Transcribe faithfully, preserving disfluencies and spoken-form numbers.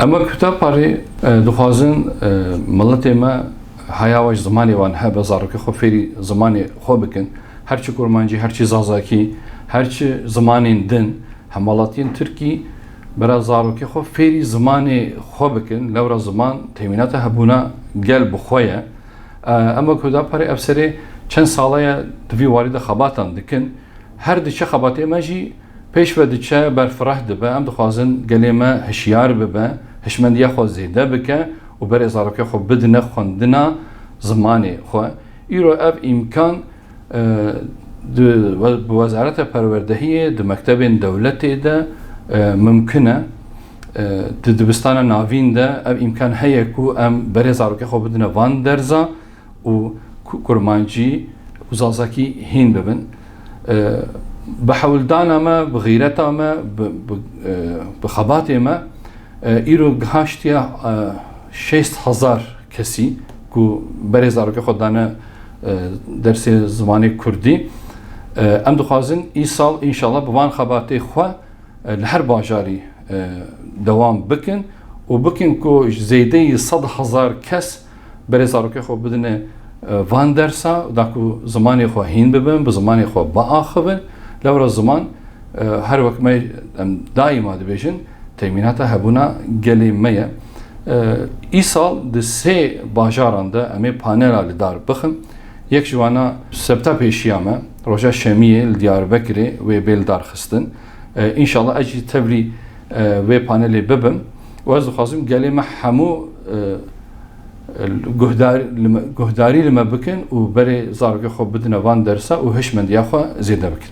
Em wek Huda Parê, e, dixwazin, e, miletê me heya we ji zimanê wan hebe, zarokê xwe fêrî zimanê xwe bikin. Her çi kurmancî, her çi zazakî, her çi zimanên din, hemwelatiyên tirkî, bera zarokê xwe fêrî zimanê xwe bikin. Lewra ziman temînata hebûna gel bi xwe ye. E, em wek Huda Parê ev serê çend sala ye di vî warî de xebatan dikin. Her diçe xebatê me jî pêş ve diçe, berfireh dibe. Em dixwazin gelê me hişyar bibe, hişmendiya xwe zêde bike û berê zarokê xwe bidine xwendina zimanê xwe. Îro ev îmkan, e, di we-, bi Wezareta Perwerdehiyê, di mektebên dewletê de, e, mimkin e. E, di dibistana navîn de ev îmkan heye ku em berê zarokê xwe bidine van derza û ku-, kurmancî û zazakî hîn bibin. E, bi hewldana me, bi xîreta me, bi, bi, e, bi xebatê me, e, îro gihaştiye, e, şêst hezar kesî ku berê zarokê xwe dane, e, dersê zimanê kurdî. E, em dixwazin îsal înşallah bi van xebatê xwe, e, li her bajarî, e, dewam bikin û bikin ku zêdeyî sed hezar kes berê zarokê xwe bidine, e, van dersa, da ku zimanê xwe hîn bibin, bi zimanê xwe biaxivin. Lewra ziman, e, her wek me em daîma dibêjin, temînata hebûna gelê me ye. E, îsal di sê bajaran de em ê panela li dar bixin. Yek ji wana sebta pêşiya me, roja şemiyê li Diyarbekirê wê bê li dar xistin. E, înşallah ez jî tevlî, e, wê panelê bibim. Û ez dixwazim gelê me hemû, e, guhdar-, li me, guhdarî li me bikin û berê zarokê xwe bidine van dersa û hişmendiya xwe zêde bikin.